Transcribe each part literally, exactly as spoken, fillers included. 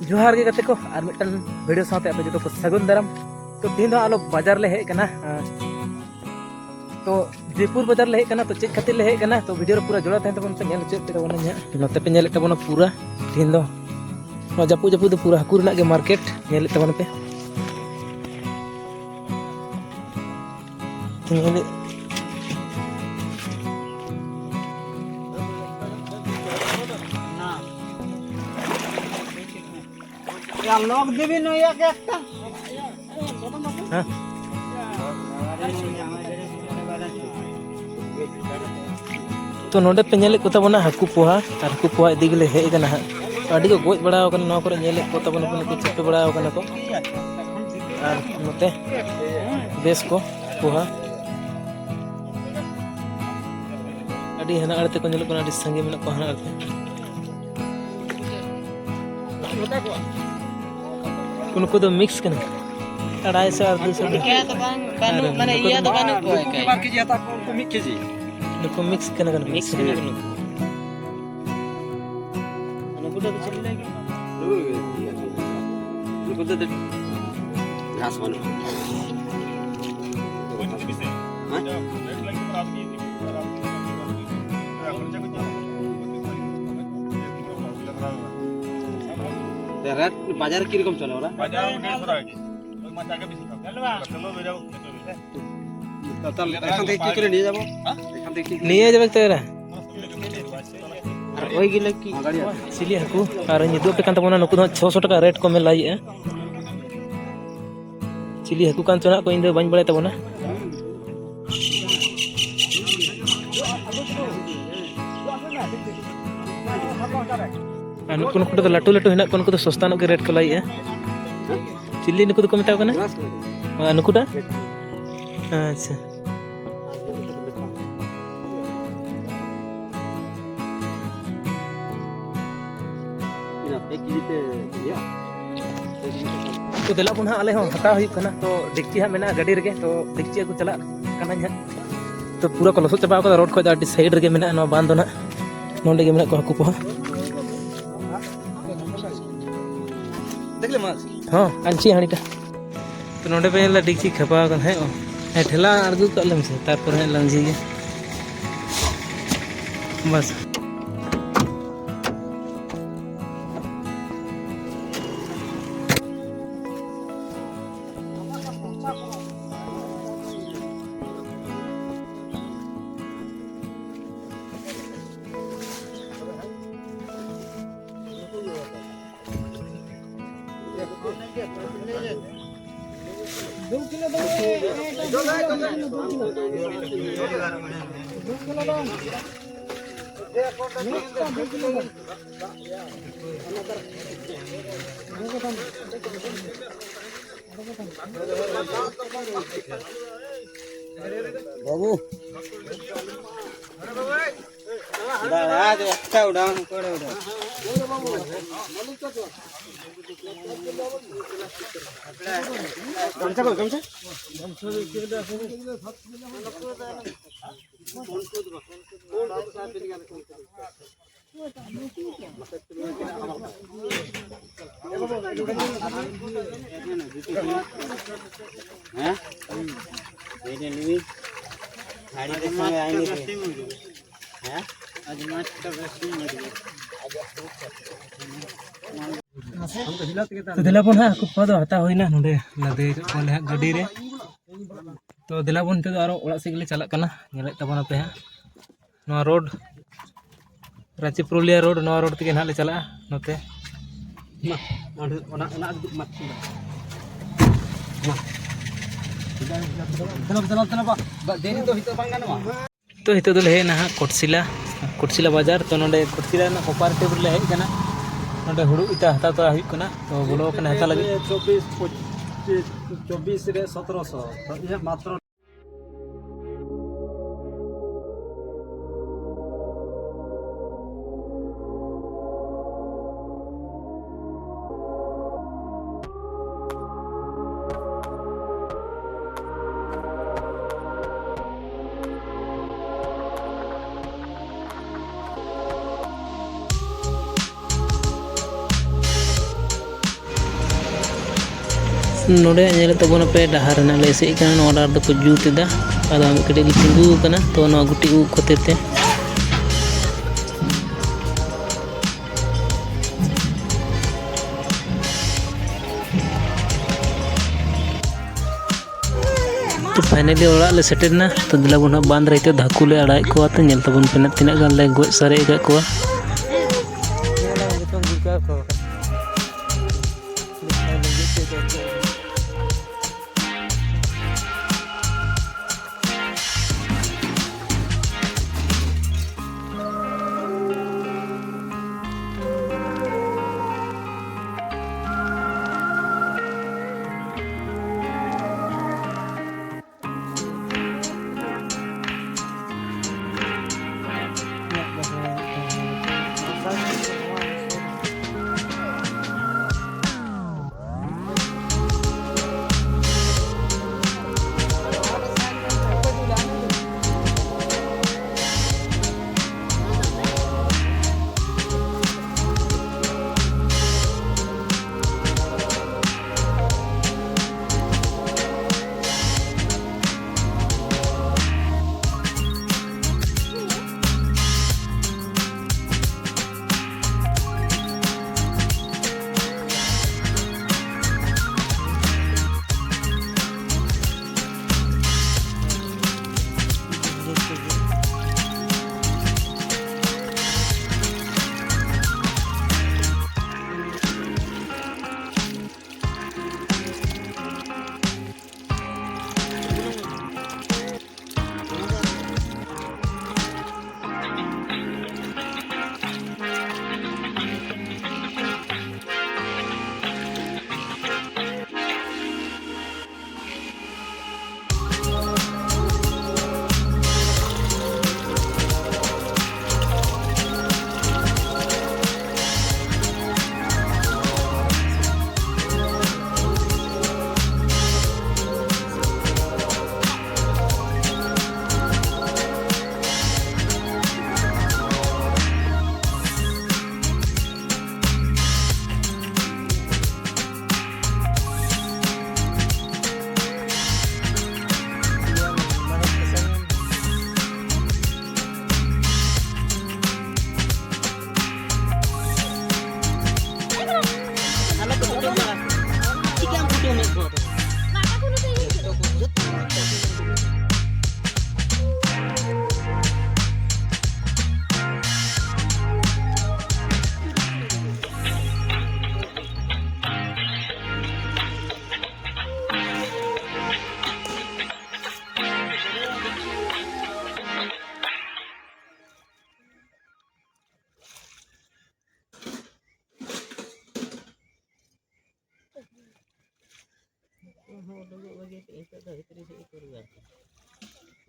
ᱡᱚᱦᱟᱨ ᱜᱮ ᱜᱟᱛᱮ ᱠᱚ, ᱟᱨ ᱢᱤᱫᱴᱟᱝ ᱵᱷᱤᱰᱤᱭᱳ ᱥᱟᱶᱛᱮ ᱟᱯᱮ ᱡᱚᱛᱚ ᱠᱚ ᱥᱟᱹᱜᱩᱱ ᱫᱟᱨᱟᱢ᱾ ᱛᱚ ᱛᱮᱦᱮᱧ ᱫᱚ ᱟᱞᱚ ᱵᱟᱡᱟᱨ ᱞᱮ ᱦᱮᱡ ᱟᱠᱟᱱᱟ, ᱛᱚ ᱡᱚᱭᱯᱩᱨ ᱵᱟᱡᱟᱨ ᱞᱮ ᱦᱮᱡ ᱟᱠᱟᱱᱟ᱾ ᱛᱚ ᱪᱮᱫ ᱠᱷᱟᱹᱛᱤᱨ ᱞᱮ ᱦᱮᱡ ᱟᱠᱟᱱᱟ, ᱛᱚ ᱵᱷᱤᱰᱤᱭᱳ ᱨᱮ ᱯᱩᱨᱟᱹ ᱡᱚᱲᱟᱣ ᱛᱟᱦᱮᱱ ᱛᱟᱵᱚᱱ ᱯᱮ, ᱧᱮᱞ ᱦᱚᱪᱚᱭᱮᱫ ᱯᱮ ᱛᱟᱵᱚᱱᱟ ᱦᱟᱸᱜ᱾ ᱱᱚᱛᱮ ᱯᱮ ᱧᱮᱞᱮᱫ ᱛᱟᱵᱚᱱᱟ ᱯᱩᱨᱟᱹ ᱛᱮᱦᱮᱧ ᱫᱚ ᱱᱚᱣᱟ ᱡᱟᱹᱯᱩᱫ ᱡᱟᱹᱯᱩᱫ ᱫᱚ ᱯᱩᱨᱟᱹ ᱦᱟᱹᱠᱩ ᱨᱮᱱᱟᱜ ᱜᱮ ᱢᱟᱨᱠᱮᱴ, ᱧᱮᱞᱮᱫ ᱛᱟᱵᱚᱱᱟ ᱯᱮ᱾ ᱧᱮᱞᱮᱫ ᱞᱚᱠ ᱫᱮᱵᱤ ᱱᱚᱭᱟ ᱜᱮ ᱮᱠᱴᱟ᱾ ᱦᱮᱸ᱾ ᱛᱚ ᱱᱚᱰᱮ ᱯᱮ ᱧᱮᱞᱮᱫ ᱠᱚ ᱛᱟᱵᱚᱱᱟ ᱦᱟᱹᱠᱩ ᱯᱚᱦᱟ, ᱟᱨ ᱦᱟᱹᱠᱩ ᱯᱚᱦᱟ ᱤᱫᱤ ᱜᱮᱞᱮ ᱦᱮᱡ ᱟᱠᱟᱱᱟ ᱦᱟᱸᱜ᱾ ᱟᱹᱰᱤ ᱠᱚ ᱜᱚᱡ ᱵᱟᱲᱟ ᱟᱠᱟᱱᱟ ᱱᱚᱣᱟ ᱠᱚᱨᱮ, ᱧᱮᱞᱮᱫ ᱠᱚ ᱛᱟᱵᱚᱱᱟ ᱯᱮ, ᱱᱩᱠᱩ ᱪᱟᱯᱮ ᱵᱟᱲᱟ ᱟᱠᱟᱱᱟ ᱠᱚ᱾ ᱟᱨ ᱱᱚᱛᱮ ᱵᱮᱥ ᱠᱚ ᱯᱚᱦᱟ ᱟᱹᱰᱤ ᱦᱟᱱᱟ ᱟᱲᱮ ᱛᱮᱠᱚ ᱧᱮᱞᱚᱜ ᱠᱟᱱᱟ, ᱟᱹᱰᱤ ᱥᱟᱸᱜᱮ ᱢᱮᱱᱟᱜ ᱠᱚᱣᱟ ᱦᱟᱱᱟ ᱟᱲᱮ ᱛᱮ᱾ ᱱᱩᱠᱩ ᱫᱚ ᱢᱤᱠᱥ ᱠᱟᱱᱟ, ᱟᱲᱟᱭ ᱥᱚ ᱟᱨ ᱫᱩ ᱥᱚ᱾ ᱤᱭᱟᱹ ᱫᱚ ᱵᱟᱝ, ᱵᱟᱹᱱᱩᱜ, ᱟᱨ ᱢᱟᱱᱮ ᱱᱩᱠᱩ ᱤᱭᱟᱹ ᱫᱚ ᱫᱚ ᱵᱟᱹᱱᱩᱜ ᱠᱚᱣᱟ ᱮᱠᱟᱭ᱾ ᱵᱟᱨ ᱠᱮᱡᱤ ᱦᱟᱛᱟᱣ ᱠᱚ, ᱩᱱᱠᱩ ᱢᱤᱫ ᱠᱮᱡᱤ᱾ ᱱᱩᱠᱩ ᱢᱤᱠᱥ ᱠᱟᱱᱟ ᱠᱚ, ᱢᱤᱠᱥ ᱠᱟᱱᱟ ᱠᱚ ᱱᱩᱠᱩ᱾ ᱱᱩᱠᱩ ᱫᱚ ᱪᱮᱫ ᱞᱟᱹᱜᱤᱫ? ᱱᱩᱠᱩ ᱫᱚ ᱜᱷᱟᱥ ᱵᱟᱹᱱᱩᱜ᱾ ᱦᱮᱸ? ᱨᱮᱴ ᱵᱟᱡᱟᱨ ᱠᱤ রকম চলে ওরা? বাজার দেড়শো টাকা কেজি। ওই মাছ আগে বেশি খাবে। তাহলে এখান থেকে কি করে নিয়ে যাবো? এখান থেকে কি করে নিয়ে যাবে তো এরা? আর ওইগুলো কি? আমার গাড়ি আছে। ᱪᱤᱞᱤ ᱦᱟᱹᱠᱩ? ᱟᱨ ᱤᱧ ᱩᱫᱩᱜ ᱟᱯᱮ ᱠᱟᱱ ᱛᱟᱵᱚᱱᱟ, ᱱᱩᱠᱩ ᱫᱚ ᱦᱟᱸᱜ ᱪᱷᱚᱥᱚ ᱴᱟᱠᱟ ᱨᱮᱴ ᱠᱚ ᱢᱮᱱ ᱞᱟᱹᱭᱮᱜᱼᱟ᱾ ᱪᱤᱞᱤ ᱦᱟᱹᱠᱩ ᱠᱟᱱ ᱪᱚ ᱱᱟᱜ ᱠᱚ, ᱤᱧ ᱫᱚ ᱵᱟᱹᱧ ᱵᱟᱲᱟᱭ ᱛᱟᱵᱚᱱᱟ᱾ ᱟᱨ ᱱᱩᱠᱩ, ᱱᱩᱠᱩ ᱫᱚ ᱞᱟᱹᱴᱩ ᱞᱟᱹᱴᱩ ᱦᱮᱱᱟᱜ ᱠᱚᱣᱟ, ᱱᱩᱠᱩ ᱫᱚ ᱥᱚᱥᱛᱟ ᱧᱚᱜ ᱜᱮ ᱨᱮᱴ ᱠᱚ ᱞᱟᱹᱭᱮᱜᱼᱟ᱾ ᱪᱤᱞᱤ ᱱᱩᱠᱩ ᱫᱚᱠᱚ ᱢᱮᱛᱟ ᱠᱚ ᱠᱟᱱᱟ? ᱟᱨ ᱱᱩᱠᱩᱴᱟᱜ? ᱟᱪᱪᱷᱟ᱾ ᱛᱤᱱᱟᱹᱜ, ᱯᱮ ᱠᱮᱡᱤ ᱛᱮ ᱤᱭᱟᱹ? ᱛᱚ ᱫᱮᱞᱟ ᱵᱚᱱ ᱦᱟᱸᱜ, ᱟᱞᱮ ᱦᱚᱸ ᱦᱟᱛᱟᱣ ᱦᱩᱭᱩᱜ ᱠᱟᱱᱟ᱾ ᱛᱚ ᱰᱮᱠᱪᱤ ᱦᱟᱸᱜ ᱢᱮᱱᱟᱜᱼᱟ ᱜᱟᱹᱰᱤ ᱨᱮᱜᱮ, ᱛᱚ ᱰᱮᱠᱪᱤ ᱟᱹᱜᱩ ᱪᱟᱞᱟᱜ ᱠᱟᱱᱟᱧ ᱦᱟᱸᱜ᱾ ᱛᱚ ᱯᱩᱨᱟᱹ ᱠᱚ ᱞᱚᱥᱚᱫ ᱪᱟᱵᱟ ᱠᱟᱫᱟ ᱨᱳᱰ ᱠᱷᱚᱡ ᱫᱚ, ᱟᱹᱰᱤ ᱥᱟᱭᱤᱰ ᱨᱮᱜᱮ ᱢᱮᱱᱟᱜᱼᱟ ᱱᱚᱣᱟ ᱵᱟᱸᱫᱷ ᱫᱚ ᱱᱟᱜ᱾ ᱱᱚᱸᱰᱮ ᱜᱮ ᱢᱮᱱᱟᱜ ᱠᱚᱣᱟ ᱦᱟᱹᱠᱩ ᱠᱚᱦᱚᱸ᱾ ᱦᱚᱸ, ᱟᱱᱪᱤ ᱦᱟᱺᱰᱤᱴᱟ᱾ ᱛᱚ, ᱱᱚᱰᱮ ᱯᱮ ᱧᱮᱞ ᱮᱫᱟ, ᱰᱮᱠᱪᱤ ᱠᱷᱟᱯᱟᱣ ᱟᱠᱟᱱᱟ, ᱦᱮᱸ? ᱚ, ᱦᱮᱸ, ᱴᱷᱮᱞᱟ ᱟᱬᱜᱚ ᱠᱟᱜ ᱞᱮ ᱢᱮᱥᱮ, ᱛᱟᱨᱯᱚᱨᱮ ᱦᱟᱸᱜ ᱞᱟᱝ ᱡᱷᱤᱡᱟ᱾ ᱵᱟᱥ᱾ ᱵᱟᱹᱵᱩ᱾ ᱫᱟᱬᱟ ᱫᱚ ᱮᱠᱴᱟ ᱩᱰᱟᱝ, ᱚᱠᱚᱭ ᱩᱰᱟᱝ? ᱜᱟᱢᱪᱷᱟ ᱠᱚ, ᱜᱟᱢᱪᱷᱟ? ᱦᱮᱸ? ᱦᱮᱸ? ᱛᱚ ᱫᱮᱞᱟ ᱵᱚᱱ ᱦᱟᱸᱜ, ᱦᱟᱹᱠᱩ ᱠᱚ ᱫᱚ ᱦᱟᱛᱟᱣ ᱦᱩᱭᱱᱟ ᱱᱚᱰᱮ, ᱞᱟᱫᱮ ᱠᱟᱜ ᱠᱚᱣᱟᱞᱮ ᱦᱟᱸᱜ ᱜᱟᱹᱰᱤ ᱨᱮ᱾ ᱛᱚ ᱫᱮᱞᱟ ᱵᱚᱱ, ᱱᱤᱛᱚᱜ ᱫᱚ ᱟᱨᱚ ᱚᱲᱟᱜ ᱥᱮᱫ ᱜᱮᱞᱮ ᱪᱟᱞᱟᱜ ᱠᱟᱱᱟ, ᱧᱮᱞᱮᱫ ᱛᱟᱵᱚᱱᱟᱯᱮ ᱦᱟᱸᱜ᱾ ᱱᱚᱣᱟ ᱨᱳᱰ, ᱨᱟᱸᱪᱤ ᱯᱩᱨᱩᱞᱤᱭᱟᱹ ᱨᱳᱰ, ᱱᱚᱣᱟ ᱨᱳᱰ ᱛᱮᱜᱮ ᱱᱟᱦᱟᱜ ᱞᱮ ᱪᱟᱞᱟᱜᱼᱟ ᱱᱚᱛᱮ᱾ ᱢᱟ, ᱚᱸᱰᱮ, ᱚᱱᱟ, ᱚᱱᱟ, ᱚᱱᱟ, ᱢᱟ᱾ ᱫᱮᱞᱟ, ᱫᱮᱞᱟ, ᱫᱮᱞᱟ, ᱵᱟ, ᱵᱟ, ᱫᱮᱨᱤ ᱫᱚ ᱦᱤᱛᱚᱜ ᱵᱟᱝ ᱜᱟᱱᱚᱜᱼᱟ᱾ ᱛᱚ, ᱱᱤᱛᱚᱜ ᱫᱚᱞᱮ ᱦᱮᱡ ᱮᱱᱟ ᱦᱟᱸᱜ ᱠᱚᱴᱥᱤᱞᱟ, ᱠᱚᱴᱥᱤᱞᱟ ᱵᱟᱡᱟᱨ᱾ ᱛᱚ, ᱱᱚᱰᱮ ᱠᱚᱴᱥᱤᱞᱟ ᱨᱮᱱᱟᱜ ᱠᱳᱯᱟᱨᱮᱴᱤᱵᱷ ᱨᱮᱞᱮ ᱦᱮᱡ ᱟᱠᱟᱱᱟ᱾ ᱱᱚᱰᱮ ᱦᱩᱲᱩ ᱤᱛᱟᱹ ᱦᱟᱛᱟᱣ ᱛᱚᱨᱟ ᱦᱩᱭᱩᱜ ᱠᱟᱱᱟ᱾ ᱛᱚ, ᱵᱚᱞᱚ ᱟᱠᱟᱱᱟ ᱦᱟᱛᱟᱣ ᱞᱟᱹᱜᱤᱫ᱾ ᱪᱚᱵᱵᱤᱥ, ᱯᱚᱸᱪᱤᱥ, ᱪᱚᱵᱵᱤᱥ ᱨᱮ ᱥᱚᱛᱨᱚᱥᱚ᱾ ᱤᱧᱟᱹᱜ ᱢᱟᱛᱨᱚ ᱱᱚᱰᱮ ᱧᱮᱞᱮᱫ ᱛᱟᱵᱚᱱᱟᱯᱮ, ᱰᱟᱦᱟᱨ ᱨᱮᱱᱟᱜ ᱞᱮ ᱮᱥᱮᱫ ᱠᱟᱱᱟ᱾ ᱱᱚᱣᱟ ᱰᱟᱦᱟᱨ ᱫᱚᱠᱚ ᱡᱩᱛ ᱮᱫᱟ᱾ ᱟᱫᱚ ᱠᱟᱹᱴᱤᱡ ᱞᱮ ᱛᱤᱸᱜᱩ ᱟᱠᱟᱱᱟ, ᱛᱚ ᱱᱚᱣᱟ ᱜᱩᱴᱤ ᱩᱵ ᱠᱷᱟᱹᱛᱤᱨ ᱛᱮ᱾ ᱛᱚ finally ᱚᱲᱟᱜ ᱞᱮ ᱥᱮᱴᱮᱨ ᱮᱱᱟ᱾ ᱛᱚ ᱫᱮᱞᱟ ᱵᱚᱱ ᱦᱟᱸᱜ ᱵᱟᱸᱫᱽ ᱨᱮ ᱱᱤᱛᱚᱜ ᱫᱚ ᱦᱟᱹᱠᱩ ᱞᱮ ᱟᱲᱟᱜᱮᱫ ᱠᱚᱣᱟ᱾ ᱛᱚ ᱧᱮᱞ ᱛᱟᱵᱚᱱ ᱯᱮ ᱱᱟᱜ ᱛᱤᱱᱟᱹᱜ ᱜᱟᱱ ᱞᱮ ᱜᱚᱡ ᱥᱟᱨᱮᱡ ᱟᱠᱟᱫ ᱠᱚᱣᱟ᱾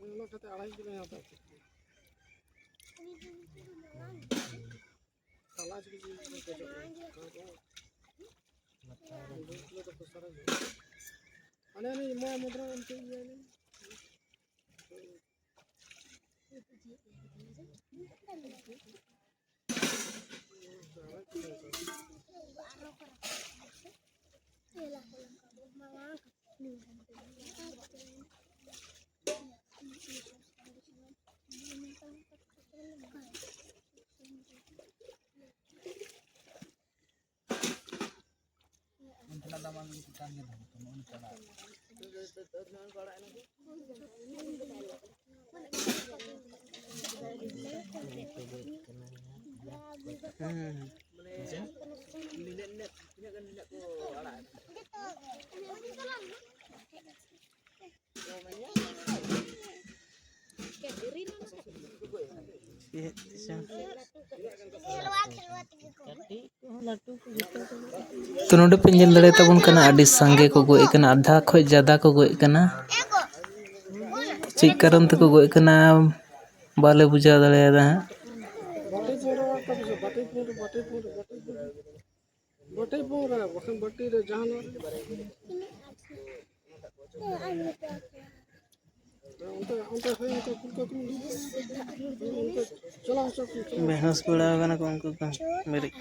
ᱚᱱᱟ ᱠᱟᱛᱮ ᱟᱲᱟᱭ ᱠᱤᱞᱳ ᱦᱟᱛᱟᱣ ᱠᱮᱫ ᱜᱮ᱾ ᱛᱟᱞᱟ ᱪᱤᱠᱟᱹ ᱪᱤᱠᱟᱹ ᱠᱚ ᱠᱚᱪᱚᱜ ᱠᱟᱱᱟ᱾ ᱫᱩ ᱠᱤᱞᱳ ᱫᱚ ᱠᱚ ᱥᱟᱨᱟ ᱜᱮᱭᱟ᱾ ᱟᱞᱮ ᱱᱤᱭᱟᱹ ᱢᱚᱭᱟ ᱢᱩᱫᱽᱨᱟ ᱮᱢ ᱠᱮᱫ ᱜᱮᱭᱟ ᱞᱮ᱾ ᱛᱚ, ᱱᱚᱰᱮ ᱯᱮ ᱧᱮᱞ ᱫᱟᱲᱮᱭᱟᱛᱟᱵᱚᱱ ᱠᱟᱱᱟ, ᱟᱹᱰᱤ ᱥᱟᱸᱜᱮ ᱠᱚ ᱜᱚᱡ ᱟᱠᱟᱱᱟ, ᱟᱫᱷᱟ ᱠᱷᱚᱡ ᱡᱟᱫᱟ ᱠᱚ ᱜᱚᱡ ᱟᱠᱟᱱᱟ᱾ ᱪᱮᱫ ᱠᱟᱨᱚᱱ ᱛᱮᱠᱚ ᱜᱚᱡ ᱟᱠᱟᱱᱟ, ᱵᱟᱞᱮ ᱵᱩᱡᱷᱟᱹᱣ ᱫᱟᱲᱮᱭᱟᱫᱟ ᱦᱟᱸᱜ᱾ ᱵᱟᱹᱴᱤ ᱯᱩᱱ ᱨᱮ ᱵᱟᱹᱴᱤ ᱯᱩᱱ ᱨᱮ, ᱵᱟᱹᱴᱤ ᱯᱩᱱ ᱨᱮ, ᱵᱟᱹᱴᱤ ᱯᱩᱱ ᱨᱮ, ᱵᱟᱠᱷᱟᱱ ᱵᱟᱹᱴᱤ ᱨᱮ ᱡᱟᱦᱟᱱᱟᱜ ᱚᱱᱛᱮ, ᱚᱱᱛᱮ ᱦᱳᱭ, ᱚᱱᱛᱮ ᱠᱩᱞ ᱠᱟᱠᱚ ᱢᱮ᱾ ᱚᱱᱛᱮ ᱪᱟᱞᱟᱣ ᱦᱚᱪᱚ ᱠᱚ, ᱪᱟᱞᱟᱣ᱾ ᱵᱮᱦᱚᱸᱥ ᱵᱟᱲᱟ ᱟᱠᱟᱱᱟ ᱠᱚ ᱩᱱᱠᱩ ᱠᱚ᱾ ᱵᱮᱨᱮᱫ᱾